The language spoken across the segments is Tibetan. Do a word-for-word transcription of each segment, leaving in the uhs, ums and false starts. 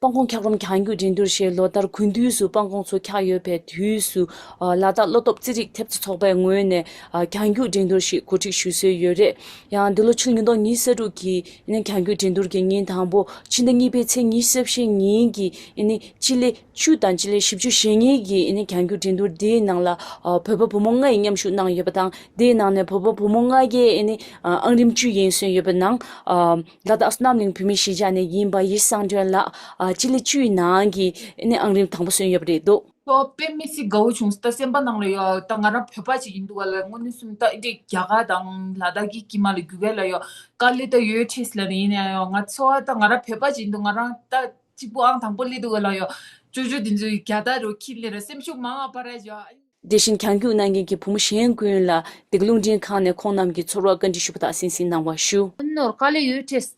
སྤང་གོང་འཁྱགས་རོམ་གྱང་རྒྱུག་འགྲན་བསྡུར་ཞེས་ལོ་ལྟར་དགུན་དུས་སུ་སྤང་གོང་ཚོ་འཁྱགས་ཡོད་པའི་དུས་སུ། ཨ། ལ་དྭགས་བློ་སྟོབས་རྩེད་རིགས་ཐེབས་རྩ་ཚོགས་པའི་ངོས་ནས། ཨ། གྱང་རྒྱུག་འགྲན་བསྡུར་ཞིག་གོ་སྒྲིག་ཞུ་སྲོལ་ཡོད་རེད། ཡང་འདི་ལོ་ཕྱི་ལོ་ཉིས་སྟོང་ཉི་ཤུ་རྩ་དྲུག་གི་ཨ་ནི་གྱང་རྒྱུག་འགྲན་བསྡུར་གྱི་ཉིན་དང་པོ་ཕྱི་ཟླ་གཉིས་པའི་ཚེས་ཉི་ཤུ་རྩ་བཞི་ཉིན་གྱི་ཨ་ནི་སྤྱི་ལེ་བཅུ་དང་སྤྱི་ལེ་བཞི་བཅུ་ཞེ་གཉིས་ཀྱི་ཨ་ནི་གྱང་རྒྱུག་འགྲན་བསྡུར་འདིའི་ནང་ལ། ཨ། བོད་པ་བུ་མོ་ལྔ་ཡིས་མཉམ་ཞུགས་གནང་ཡོད་པ་དང་། འདིའི་ནང་ནས་བོད་པ་བུ་མོ་ལྔ་གིས་ཨ་ནི། ཨ། ཨང་རིམ་བཅུ་ཡན་སོན་ཡོད་པའི་ནང་། ཨ། ལ་དྭགས་བསོད་ནམས་གླིང་བུད་མེད་གཞིས་ཆགས་ནས་ཡིན་པ་ཡེ་ཤེས་གསང་སྒྲོན་ལགས། ཨ། སྤྱི་ལེ་བཅུའི་ནང་གི་ཨ་ནི་ཨང་རིམ་དང་པོ་སོན་ཡོད་པ་རེད་འདུག་ཨོ། དཔེ་མི་སྲིད་དགའ་བོ་བྱུང་། ད་སེམས་པ་ནང་ལ་ཡོད། ད་ང་རང་བོད་པ་ཅིག་ཡིན་དུས་ག་ལ་དངོས་གནས་སུ་ད་འདི་རྒྱ་གར་དང་ལ་དྭགས་ཀྱི་དཀྱིལ་མ་ལ་རྒྱུག་ག་ལ་ཡོད། དཀའ་ལས་ད་ཡོད་ཁྲིས་ལ་ནི་ཡིན་ན་ཡང་ང་ཚོ་ད་ང་རང་བོད་པ་ཅིག་ཡིན་དུས་ང་རང་ད་གཅིག་པུ་ཨང་དང་པོ་སླེབས་དུས་ག་ལ་ཡོད། ཅོ་ཅོ་དེ་ཚོའི་རྒྱ་དར་རུ་ཁྱེར་ལེ་ར་སེམས་ཤུགས་མང་བ་པ་ར་ཡོད། དེ་བཞིན་གྱང་རྒྱུག་གནང་མཁན་གྱི་བུ་མོ་གཞན་ཀུན་ལ་བདེ་སྐྱིད་རླུང་འཕྲིན་ཁང་ནས་ཁོང་རྣམས་ཀྱི་ཚོར་བ་བཀའ་འདྲི་ཞུས་པ་དག་གསན་གཟིགས་གནང་བ་ཞུ། ནོར་དཀའ་ལས་ཡོད་ཁྲིས།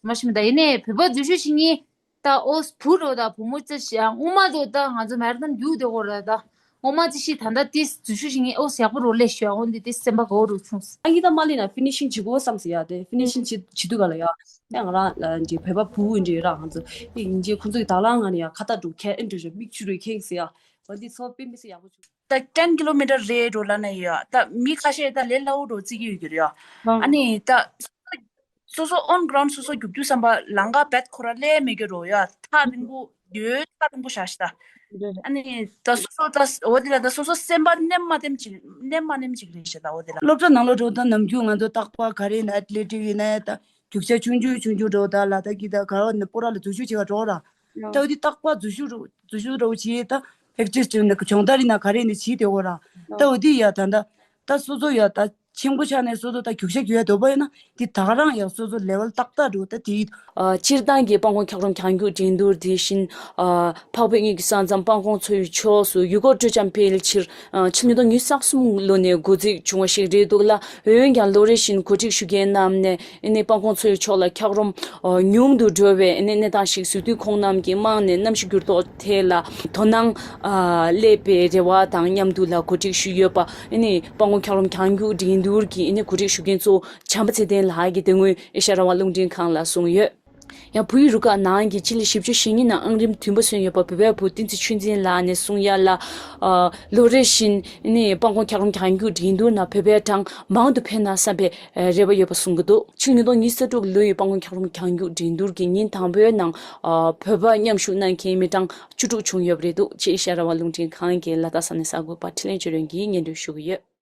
མ་ཤི་མི་ད་ཡིན་ནའི་བོད་པ་འཛུལ་ཞུགས་བྱེད་མཁན་ད་ཨོ་བུ་རོ་ད་བུ་མོ་ཙི་ཤི་ཨ་སྔོན་མ་དོ་ད་ང་ཚོ་མེ་ར་ཐོན་རྒྱུག་དེ་གོ་ར་ད་སྔོན་མ་ཙི་ཤི་ད་ད་ཏིས་འཛུལ་ཞུགས་བྱེད་མཁན་ཨོ་ཡག་པོ་རོ་ལས་ཤོད་ཨོ་འདི་ཏིས་སེམས་པ་གོ་རུ་ཆུང་སི། ཨ་ཡིན་ད་མ་ལི་ན་ཕི་ནི་ཤིང་བྱེད་དགོས་བསམ་སི་ཡ་དེ་ཕི་ནི་ཤིང་བྱེད་བྱེད་དུས་ག་ལ་ཡ་ཨེ་ང་རང་ལ་འདི་བོད་པ་བུ་འདི་ར་ང་ཚོ་ཨེ་ཡིན་གྱི་ཁོང་ཚོ་གི་དག་ལང་ང་ནི་ཡ་ཁ་ཏ་འགྲོ་ཁྱེད་ཨེ་འགྲོ་ཞོ་མིག་ཆུ་རུ་ཁེངས་སི་ཡ་ཨོ་འདི་ཚོ་དཔེ་མི་སྲིད་ཡག་པོ་བྱུང་། ད་ten kilometer རེད་འགྲོ་ལ་ན་ཡོད། ད་མི་ཁ་ཤས་ད་ལས་སླ་བོ་འགྲོ་རྩི་གི་ཡོད་རྒྱུ་རེད་ཡ། ཨ་ནི་ད་སོ་སོ་on ground སོ་སོ་རྒྱུག་རྒྱུ་བསམ་པ་ལང་ཀ་བད་ཁོ་ར་ལས་མེད་རྒྱུ་རོ་ཡ། ཐག་རིང་པོ་ཡོད། ཐག་རིང་པོ་བཞག་ཤི་ད། ཨ་ནི་ད་སོ་སོ་ད་འོ་དེ་ལ་ད་སོ་སོ་སེམས་པ་ནེམ་མ་ནེམ་ཅིག་ནེམ་མ་ནེམ་ཅིག་རེད་ཤི་ད་འོ་དེ་ལ། སློབ་གྲྭ་ནང་ལ་འགྲོ་ད་ནམ་རྒྱུན་ང་ཚོ་རྟག་པ་ག་རེ་ན་ཨེཐ་ལེ་ཊིག་ཡིན་ན་ད་རྒྱུག་ཆ་ཆུང་ཆུང་ཆུང་ཆུང་འགྲོ་ད་ལ་ད་གི་ད་ག་ར་ནི་སྤོ་ར་ལ་འཛུལ་ཞུགས་བྱེད་ག་འགྲོ་ར། ད་འོ་དེ་རྟག་པ་འཛུལ་ཞུགས་རོ་འཛུལ་ཞུགས་རོ་བྱེད་ད་པེག་ཊིས་ཅིག་ནི་སྦྱོང་བརྡར་ཡིན་ན་ག་རེ་ནི་བྱེད་དེ་འོ་ར། ད་འོ་དེ་ཡ་ད་ད་ད་སོ་སོ་ཡ་ད་ཆེན་པོ་ཆགས་ནས་སོ་སོ་ད་རྒྱུག་ཤ་རྒྱུག་ཡ་འདོད་པ་ཡོད་ན་དེ་ད་ག་རང་ཡ་སོ་སོ་ལེ་ཝལ་ཏག་ཏག་འགྲོ་ད་དེ། ཨ། སྤྱིར་བཏང་གི་སྤང་གོང་འཁྱགས་རོམ་གྱང་རྒྱུག་འགྲན་བསྡུར་དེ་བཞིན། ཨ། འཕགས་བོད་གཉིས་ཀྱི་ས་མཚམས་སྤང་གོང་མཚོ་ཡི་ཕྱོགས་སུ་ཡུལ་སྐོར་སྤྲོ་འཆམ་སྤེལ་ཕྱིར། ཨ། ཕྱི་ལོ་ཉིས་སྟོང་ཉི་ཤུ་རྩ་གསུམ་ལོ་ནས་འགོ་འཛུགས་བྱུང་བ་ཞིག་རེད་འདུག་ལ། འོན་ཀྱང་ལོ་རེ་བཞིན་གོ་སྒྲིག་ཞུ་མཁན་རྣམས་ནས་ཨ་ནི་སྤང་གོང་མཚོའི་ཕྱོགས་ལ་འཁྱགས་རོམ་ཉུང་དུ་འགྲོ་བའི་ཨ་ནི་གནས་སྟངས་ཤིག་བཟོས་དུས་ཁོང་རྣམས་ཀྱིས་དམངས་ནས་གནམ་གཤིས་འགྱུར་ལྡོག་ཐད་ལ་དོ་སྣང་སླེབས་པའི་རེ་བ་དང་མཉམ་དུ་ལ་གོ་སྒྲིག་ཞུས་ཡོད་པ་ཨ་ནི་སྤང་གོང་འཁྱགས་རོམ་གྱང་རྒྱུག་འགྲན་བསྡུར་གྱི་ཨ་ནི་གོ་སྒྲིག་ཞུ་མཁན་གཙོ་བོ་བྱམས་པ་ཚེ་བརྟན་ལགས་ཀྱིས་དེ་སྔོན་ཨེ་ཤ་ར་བ་རླུང་འཕྲིན་ཁང་ལ་གསུངས་ཡོད། ཡང་བལ་ཡུལ་རུ་ཁག་ནང་གི་སྤྱི་ལེ་བཞི་བཅུ་ཞེ་གཉིས་ནང་ཨང་རིམ་བདུན་པ་སོན་ཡོད་པ་བོད་པའི་བུ་བསྟན་འཛིན་ཆོས་འཛིན་ལགས་ནས་གསུང་ཡ་ལ། ཨ། ལོ་རེ་བཞིན་ནི་སྤང་གོང་འཁྱགས་རོམ་གྱང་རྒྱུག་འགྲན་བསྡུར་ནང་བོད་པའི་གྲངས་མང་དུ་འཕེལ་ན་བསམ་པའི་རེ་བ་ཡོད་པ་གསུང་གི་འདུག་ཕྱི་ལོ་ཉིས་སྟོང་ཉི་ཤུ་རྩ་དྲུག་ལོའི་སྤང་གོང་འཁྱགས་རོམ་གྱང་རྒྱུག་འགྲན་བསྡུར་གྱི་ཉིན་དང་པོའི་ནང་། ཨ། བོད་པ་མཉམ་ཞུགས་གནང་མཁན་མི་གྲངས་བཅུ་དྲུག་བྱུང་ཡོད་པ་རེད་འདུག་ཅེས་ཨེ་ཤ་ར་བ་རླུང་འཕྲིན་ཁང་གི་ལ་དྭགས་ས་གནས་གསར་འགོད་པ་འཕྲིན་ལས་ཆོས་སྒྲོན་གྱིས་སྙན་སྒྲོན་ཞུ་གི་ཡོད།